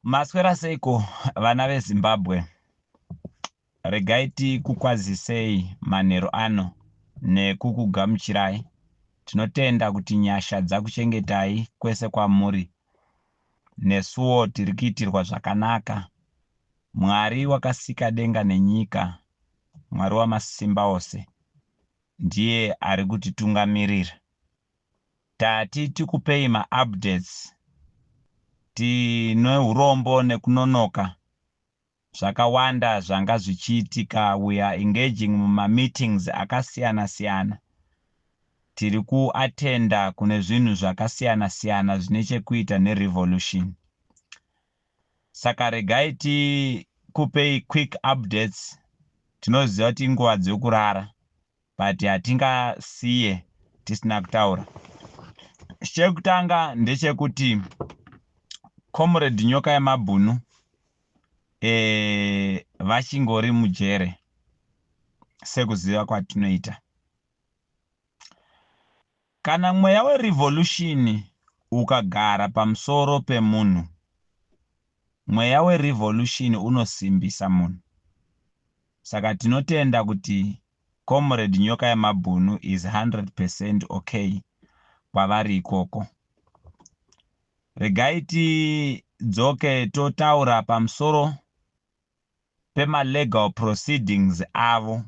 Maswera seiko vana veZimbabwe? Regai tikukwazisei manheru ano nekukugamuchirai. Tinotenda kuti nyasha dzakuchengetai kwese kwamuri. Nesuwo tiri kuitirwa zvakanaka. Mwari wakasika denga nenyika, Mwari wamasimba ose, ndiye ari kutitungamirira. Tati tikupei maupdates. Tine urombo nekunonoka zvakawanda zvanga zvichiitika. We are engaging mumameetings akasiyana siyana. Tiri kuatenda kune zvinhu zvakasiyana siyana zvine chekuita nerevolution. Saka regai tikupei quick updates. Tinoziva kuti inguva dzekurara, but hatingasiye tisina kutaura. Chekutanga ndechekuti Comrade Nyoka Yemabhunu vachingori mujere sekuziva kwatinoita. Kana mweya werevolution ukagara pamusoro pemunhu, mweya werevolution unosimbisa munhu. Saka tinotenda kuti Comrade Nyoka Yemabhunu is 100% okay kwavari ikoko. Regai tidzoke totaura pamusoro pemalegal proceedings avo.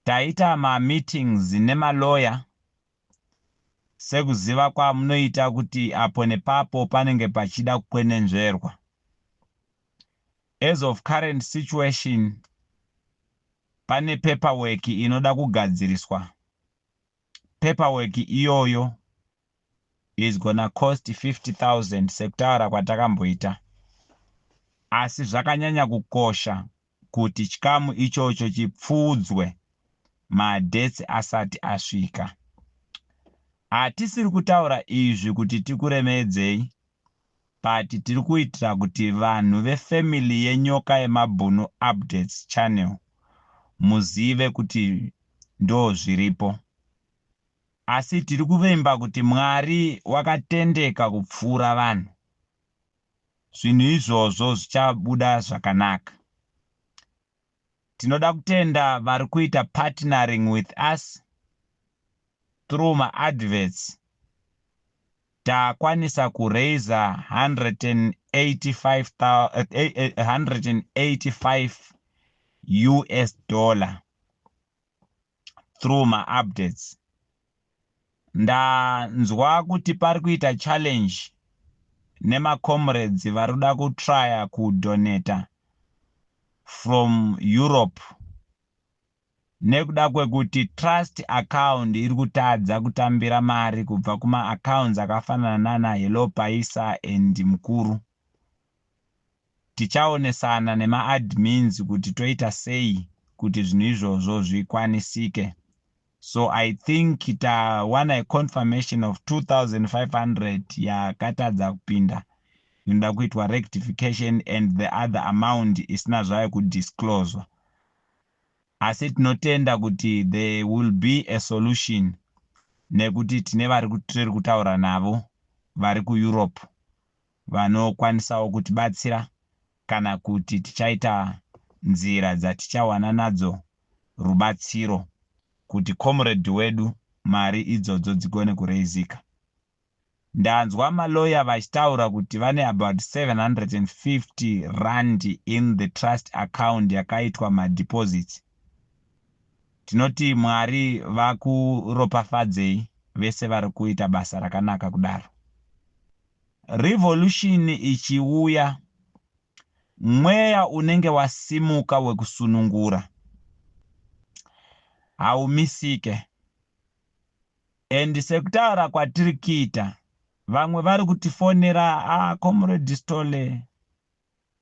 Taita mameetings nemaloya sekuziva kwamunoita kuti apo nepapo panenge pachida kukwenenzverwa. As of current situation, pane paperwork inoda kugadziriswa. Paperwork iyoyo is gonna cost 50,000 sekutaura kwatakamboita. Asi zvakanyanya kukosha kuti chikamu ichocho chipfuudzwe madates asati asvika. Hatisiri kutaura izvi kuti tikuremedzei, but tiri kuitira kuti vanhu vefamily yeNyoka Yemabhunu Updates channel muzive kuti ndo zviripo. Asi tiri kuvimba kuti Mwari wakatendeka kupfuura vanhu. Zvinhu izvozvo zvichabuda zvakanaka. Tinoda kutenda vari kuita partnering with us through maadverts. Takwanisa kuraisa 185 US dollar through maupdates. Ndanzwa kuti pari kuita challenge nemacomrades vari kuda kutrya kudonata from Europe nekuda kwekuti trust account iri kutadza kutambira mari kubva kumaaccounts akafanana nana Hello Paisa and Mukuru. Tichaonesana nemaadmins kuti toita sei kuti zvinhu izvozvo zvikwanisike. So I think tawana a confirmation of 2500 yakatadza kupinda, inoda kuitwa rectification, and the other amount isina zvayo kudiscloswa. Asi tinotenda kuti there will be a solution nekuti tine vari tiri kutaura navo vari kuEurope vanokwanisawo kutibatsira, kana kuti tichaita nzira dzatichawana nadzo rubatsiro kuti comrade wedu mari idzodzo dzigone kureizika. Ndanzwa maloya vachitaura kuti vane about 750 rand in the trust account yakaitwa madeposits. Tinoti Mwari vakuropafadzei vese vari kuita basa rakanaka kudaro. Revolution ichiuya, mweya unenge wasimuka wekusunungura haumisike. And sekutaura kwatiri kuita, vamwe vari kutifonera, "Ah, Comrade Stole,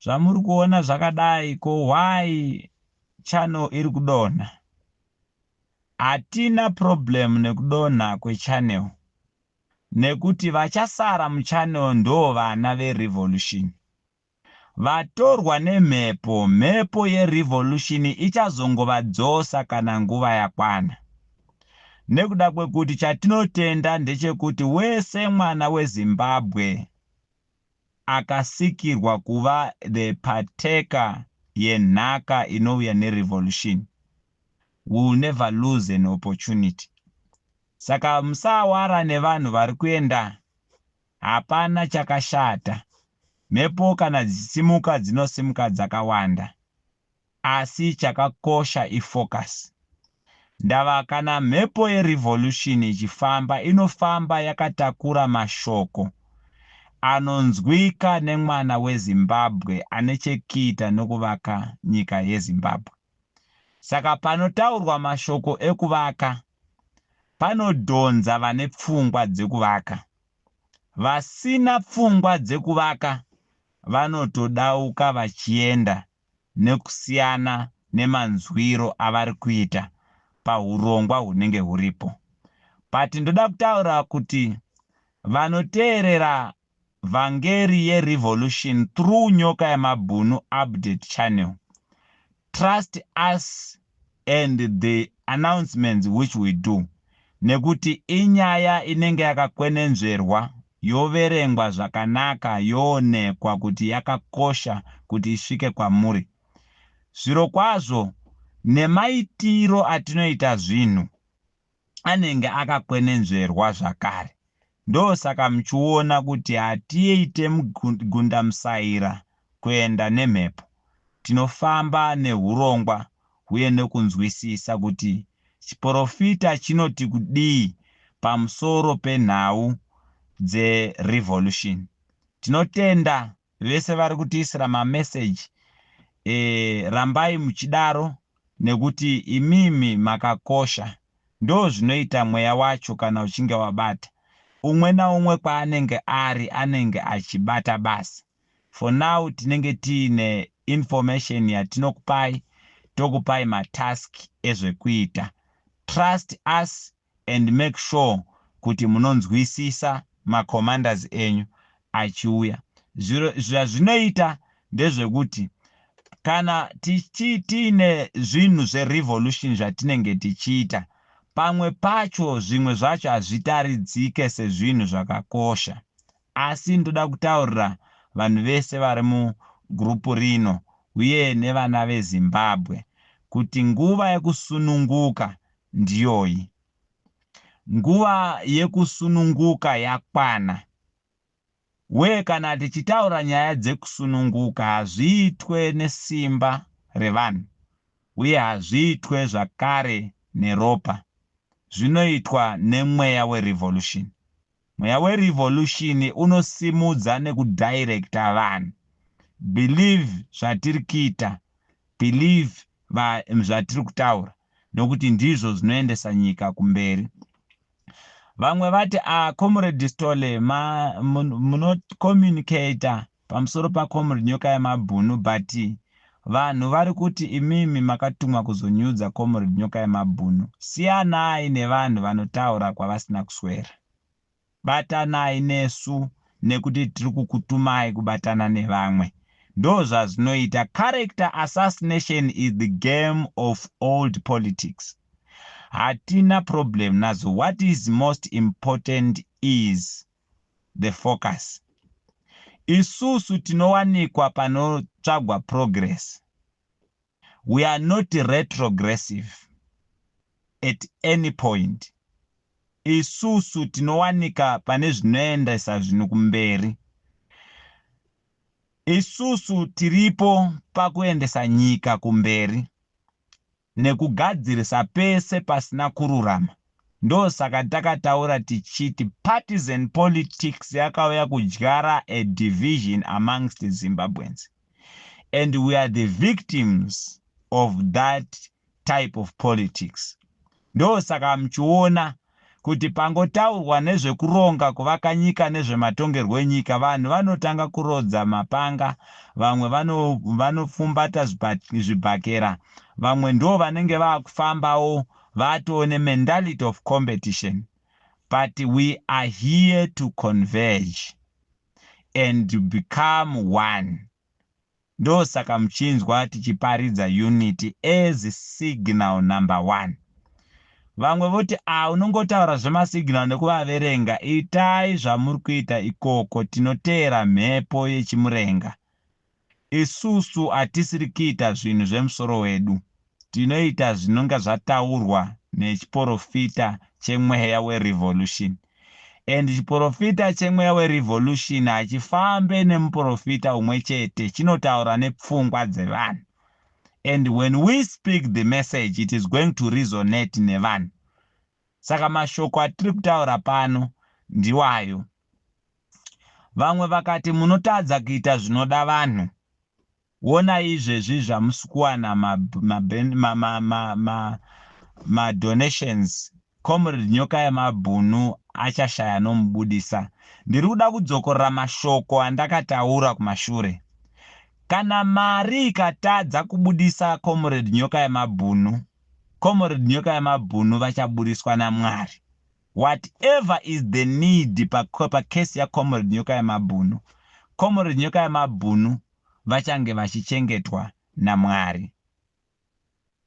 zvamuri kuona zvakadai, ko why channel iri kudonha?" Hatina problem nekudonha kwechannel nekuti vachasara muchannel ndo vana verevolution vatorwa nemhepo. Mhepo yerevolution ichazongovadzosa kana nguva yakwana, nekuda kwekuti chatinotenda ndechekuti wese mwana weZimbabwe. Akasikirwa kuva the partaker yenhaka inouya nerevolution will never lose an opportunity. Saka musawara nevanhu vari kuenda, hapana chakashata. Mhepo kana dzichisimuka, dzinosimuka dzakawanda, asi chakakosha ifocus. Ndava kana mhepo yerevolution ichifamba, inofamba yakatakura mashoko anonzwika nemwana weZimbabwe ane chekuita nokuvaka nyika yeZimbabwe. Saka panotaurwa mashoko ekuvaka, panodhonza vane pfungwa dzekuvaka. Vasina pfungwa dzekuvaka vanotodauka vachienda nekusiyana nemanzwiro avari kuita paurongwa hunenge huripo. But ndoda kutaura kuti vanoteerera vhangeri yerevolution through Nyoka Yamabhunu Update Channel, trust us and the announcements which we do, nekuti inyaya inenge yakakwenenzverwa, yoverengwa zvakanaka, yoonekwa kuti yakakosha kuti isvike kwamuri. Zviro kwazvo nemaitiro atinoita zvinhu anenge akakwenenzverwa zvakare. Ndosaka muchiona kuti hatiite gundamusaira kuenda nemhepo. Tinofamba neurongwa uye nekunzwisisa kuti chiprofita chinoti kudii pamusoro penhau dzerevolution. Tinotenda vese vari kutiisira mameseji. Rambai muchidaro nekuti imimi makakosha. Ndo zvinoita mweya wacho kana uchinge wabata umwe naumwe kwaanenge ari, anenge achibata basa. For now tinenge tiine information yatinokupai, tokupai matask ezvekuita. Trust us and make sure kuti munonzwisisa macommanders enyu achiuya. Zvazvinoita ndezvekuti kana tiine zvinhu zverevolution zvatinenge tichiita, pamwe pacho zvimwe zvacho hazvitaridzike sezvinhu zvakakosha. Asi ndoda kutaurira vanhu vese vari mugurupu rino uye nevana veZimbabwe kuti nguva yekusununguka ndiyoyi. Nguva yekusununguka yakwana. Uye kana tichitaura nyaya dzekusununguka, hazviitwe nesimba revanhu uye hazviitwe zvakare neropa. Zvinoitwa nemweya werevolution. Mweya werevolution unosimudza nekudirecta vanhu. Believe zvatiri kuita, believe zvatiri kutaura, nokuti ndizvo zvinoendesa nyika kumberi. Vamwe vati, "A Comrade Stole, munocommunicata pamusoro paComrade Nyoka Yemabhunu, but vanhu vari kuti imimi makatumwa kuzonyudza Comrade Nyoka Yemabhunu." Siyanai nevanhu vanotaura kwavasina kuswera. Batanai nesu nekuti tiri kukutumai kubatana nevamwe. Ndo zvazvinoita. Character assassination is the game of old politics. Hatina problem nazo. What is most important is the focus. Isusu tinowanikwa panotsvagwa progress. We are not retrogressive at any point. Isusu tinowanika pane zvinoendesa zvinhu kumberi. Isusu tiripo pakuendesa nyika kumberi nekugadzirisa pese pasina kururama. Ndosaka takataura tichiti partisan politics yakauya kudyara a division amongst Zimbabweans, and we are the victims of that type of politics. Ndosaka muchiona kuti pangotaurwa nezvekuronga kuvaka nyika, nezvematongerwo enyika, vanhu vanotanga kurodza mapanga, vamwe vanopfumbata zvibhakera, vamwe ndo vanenge vaakufambawo vatoo nementality of competition. But we are here to converge and to become one. Ndosaka muchinzwa tichiparidza unity as signal number one. Vamwe voti a unongotaura zvemasignal nekuvaverenga. Itai zvamuri kuita ikoko, tinoteera mhepo yechimurenga. Isusu hatisiri kuita zvinhu zvemusoro wedu, tinoita zvinonga zvataurwa nechiporofita chemweya werevolution. And chiporofita chemweya werevolution hachifambe nemuporofita umwe chete, chinotaura nepfungwa dzevanhu. And when we speak the message, it is going to resonate nevanhu. Saka mashoko atiri kutaura pano ndiwayo. Vamwe vakati munotadza kuita zvinoda vanhu. Wona izvezvi zvamusi kuwana madonations, Comrade Nyoka Yemabhunu achashaya nomubudisa. Ndiri kuda kudzokorora mashoko andakataura kumashure. Kana mari ikatadza kubudisa Comrade Nyoka Yemabhunu, Comrade Nyoka Yemabhunu vachabudiswa naMwari. Whatever is the need pakesi yaComrade Nyoka Yemabhunu, Comrade Nyoka Yemabhunu vachange vachichengetwa naMwari.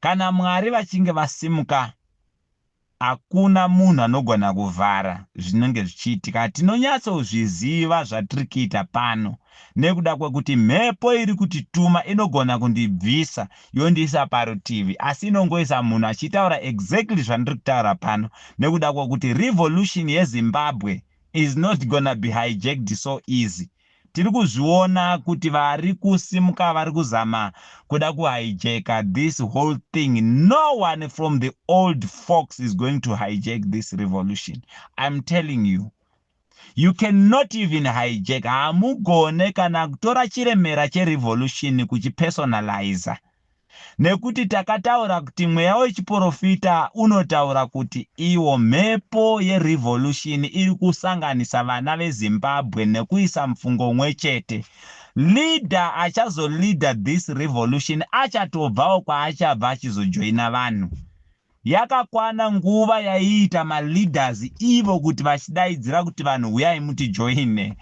Kana Mwari vachinge vasimuka, hakuna munhu anogona kuvhara zvinenge zvichiitika. Tinonyatsozviziva zvatiri kuita pano nekuda kwekuti mhepo iri kutituma inogona kundibvisa yondiisa parutivi, asi inongoisa munhu achitaura exactly zvandiri kutaura pano, nekuda kwekuti revolution yeZimbabwe is not gonna be hijacked so easy. Tiri kuzviona kuti vari kusimuka vari kuzama kuda kuhijacka this whole thing. No one from the old folks is going to hijack this revolution. I'm telling you, you cannot even hijack. Hamugone kana kutora chiremera cherevolution kuchipersonaliza, nekuti takataura kuti mweya wechiprofita unotaura kuti iwo mhepo yerevolution iri kusanganisa vana veZimbabwe nekuisa mufungo umwe chete. Leader achazoleada this revolution achatobvawo kwaachabva achizojoina vanhu. Yakakwana nguva yaiita maleaders ivo kuti vachidaidzira kuti vanhu huyai mutijoine.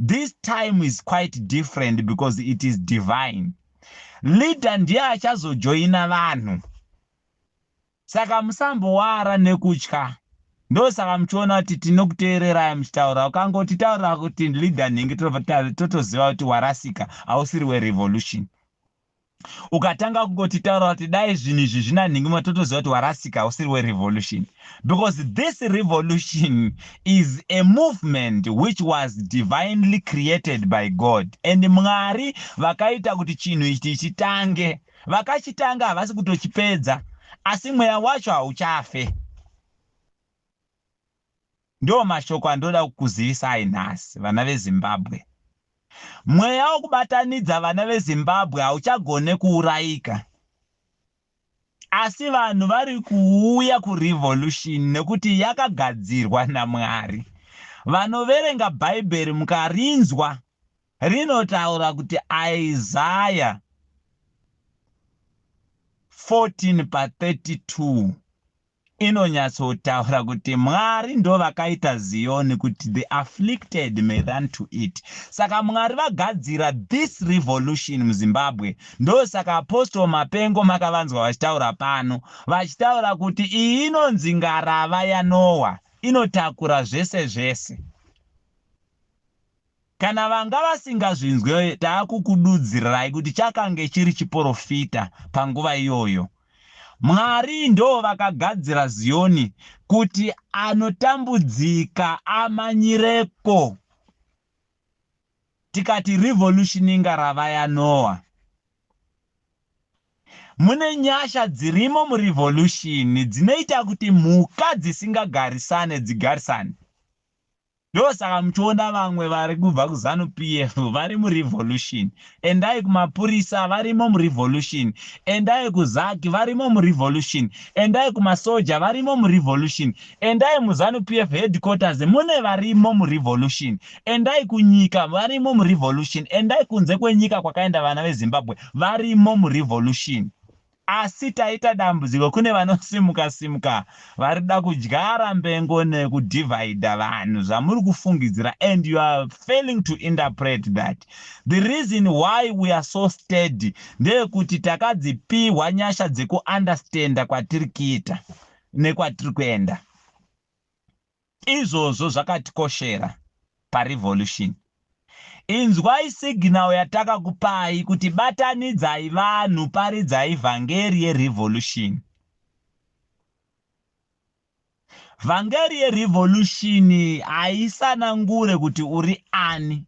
This time is quite different because it is divine. Leader ndiye achazojoina vanhu, saka musambowara nekutya. Ndosaka muchiona kuti tinokuteererai muchitaura. Ukangotitaurira kuti leader nhingi, totoziva kuti warasika, hausiri werevolution. Ukatanga kungotitaura kuti dai zvinhu izvi zvina nhingi, totoziva kuti warasika, hausiri werevolution, because this revolution is a movement which was divinely created by God. And Mwari vakaita kuti chinhu ichi chitange. Vakachitanga, havasi kutochipedza, asi mweya wacho hauchafe. Ndo mashoko andoda kukuzivisai nhasi, vana veZimbabwe. Mweya wekubatanidza vana veZimbabwe hauchagone kuurayika, asi vanhu vari kuuya kurevolution nekuti yakagadzirwa naMwari. Vanoverenga Bhaibheri, mukarinzwa rinotaura kuti Isaya 14 pa32 inonyatsotaura kuti Mwari ndo vakaita Ziyoni kuti the afflicted may run to it. Saka Mwari vagadzira this revolution muZimbabwe. Ndosaka Apostle Mapengo makavanzwa vachitaura pano, vachitaura kuti iyi inonzi ngarava yaNoa, inotakura zvese zvese. Kana vanga vasingazvinzwe, taakukududzirirai kuti chakange chiri chiprofita panguva iyoyo. Mwari ndo vakagadzira Ziyoni kuti anotambudzika amanyireko. Tikati revolution ingarava yaNoa. Mune nyasha dzirimo murevolution dzinoita kuti mhuka dzisingagarisane dzigarisane. Ndosaka muchiona vamwe vari kubva kuZANU PF vari murevolution. Endai kumapurisa, varimo murevolution. Endai kuZACC, varimo murevolution. Endai kumasoja, varimo murevolution. Endai muZANU PF headquarters, mune varimo murevolution. Endai kunyika, varimo murevolution. Endai kunze kwenyika kwakaenda vana veZimbabwe, varimo murevolution. Asi taita dambudziko, kune vanosimuka simuka vari kuda kudyara mbengo nekudhivhaidha vanhu zvamuri kufungidzira, and you are failing to interpret that the reason why we are so steady ndeyekuti takadzipiwa nyasha dzekuunderstanda kwatiri kuita. nekwatiri kuenda. Izvozvo zvakatikoshera parevolution. Inzwai signal yatakakupai kuti batanidzai vanhu, paridzai vhangeri yerevolution. Vhangeri yerevolution haisanangure kuti uri ani,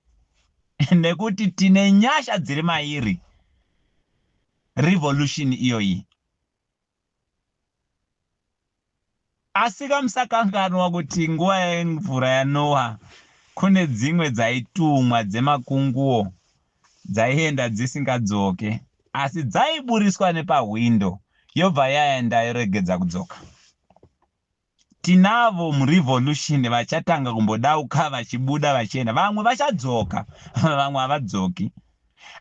nekuti tine nyasha dziri mairi revolution iyoyi. Asika musakanganwa kuti nguva yemvura yaNoa kune dzimwe dzaitumwa dzemakunguo dzaienda dzisingadzoke, asi dzaiburiswa nepahwindo yobva yaenda yoregedza kudzoka. Tinavo murevolution vachatanga kumbodauka vachibuda vachienda, vamwe vachadzoka, vamwe havadzoki.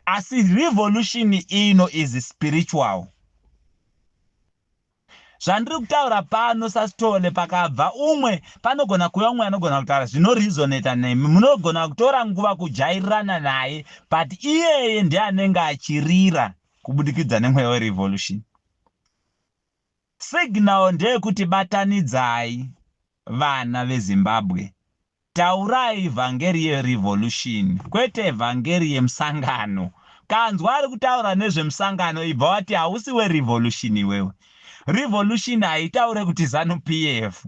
Asi revolution ino is spiritual. Zvandiri kutaura pano saSithole, pakabva umwe panogona kuuya umwe anogona kutaura zvinoresonata nemi, munogona kutora nguva kujairirana naye, but iyeye ndiye anenge achirira kubudikidza nemweya werevolution. Signal ndeyekuti batanidzai vana veZimbabwe, taurai vhangeri yerevolution, kwete vhangeri yemusangano. Kanzwa ari kutaura nezvemusangano, ibva wati hausi werevolution iwewe. Revolution haitaure kuti ZANU PF.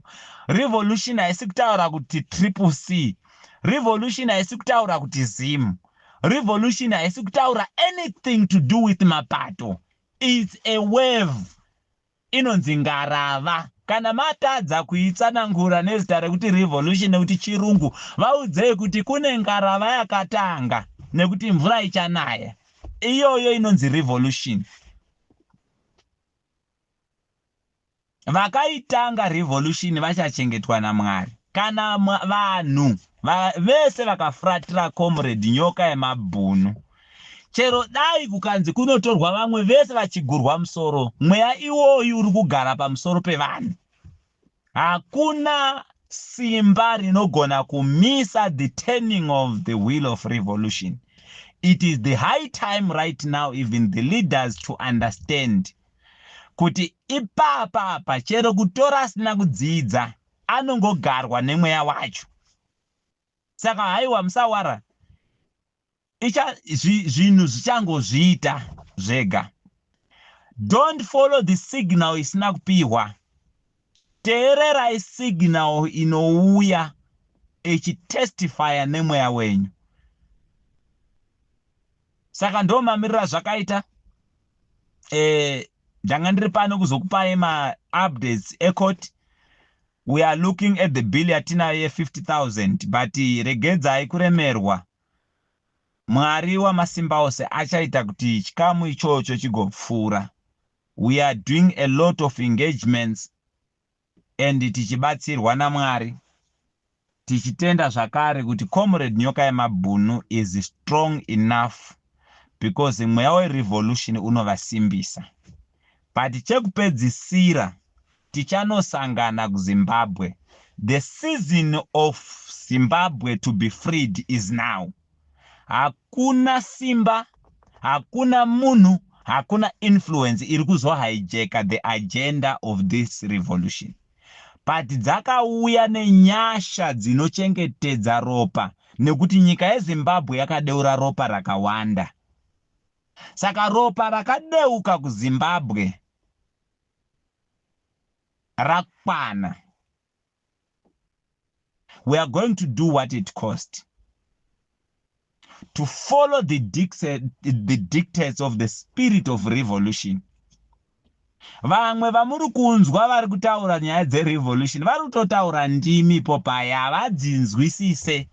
Revolution haisi kutaura kuti Triple C. Revolution haisi kutaura kuti Zim. Revolution haisi kutaura anything to do with mapato. It's a wave inonzi ngarava. Kana matadza kuitsanangura nezita rekuti revolution nekuti chirungu, vaudzei kuti kune ngarava yakatanga nekuti mvura ichanaya. Iyoyo inonzi revolution. Vakaitanga revolution vachachengetwa naMwari. Kana vanhu vese vakafuratira Comrade Nyoka Yemabhunu, chero dai kukanzi kunotorwa vamwe vese vachigurwa musoro, mweya iwoyu uri kugara pamusoro pevanhu. Hakuna simba rinogona kumisa the turning of the wheel of revolution. It is the high time right now, even the leaders to understand kuti ipapa chero kutora asina kudzidza anongogarwa nemweya wacho. Saka haiwa, musawara, zvinhu zvichangozviita zvega. Don't follow the signal isina kupihwa. Teererai signal inouya ichitestifya nemweya wenyu. Saka ndo mamiriro zvakaita. Ndanga ndiri pano kuzokupai maupdates ecourt. We are looking at the bill yatinayo ye50 000, but regedzai kuremerwa. Mwari wamasimba ose achaita kuti chikamu ichocho chigopfuura. We are doing a lot of engagements and tichibatsirwa naMwari, tichitenda zvakare kuti Comrade Nyoka Yemabhunu is strong enough, because mweya werevolution unovasimbisa. But chekupedzisira, tichanosangana kuZimbabwe. The season of Zimbabwe to be freed is now. Hakuna simba, hakuna munhu, hakuna influence iri kuzohijacka the agenda of this revolution. But dzakauya nenyasha dzinochengetedza ropa, nekuti nyika yeZimbabwe yakadeura ropa rakawanda. Saka ropa rakadeuka kuZimbabwe rakwana. We are going to do what it cost to follow the dictates of the spirit of revolution. Vamwe vamuri kunzwa vari kutaura nyaya dzerevolution vari kutotaura ndimi popaya, havadzinzwisise.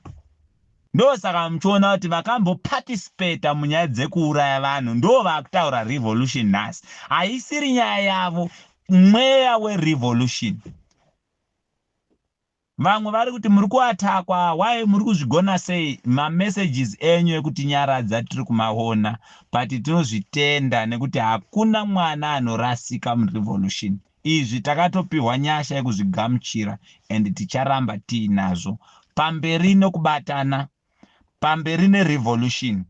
Ndosaka muchiona kuti vakamboparticipata munyaya dzekuuraya vanhu ndo vaakutaura revolution nhasi. Haisiri nyaya yavo, mweya werevolution. Vamwe vari kuti muri kuattackwa, wai muri kuzvigona sei? Mamessages enyu ekutinyaradza tiri kumaona, but tinozvitenda nekuti hakuna mwana anorasika murevolution. Izvi takatopiwa nyasha yekuzvigamuchira and ticharamba tiinazvo. Pamberi nekubatana, pamberi nerevolution,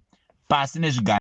pasi nezvigaro.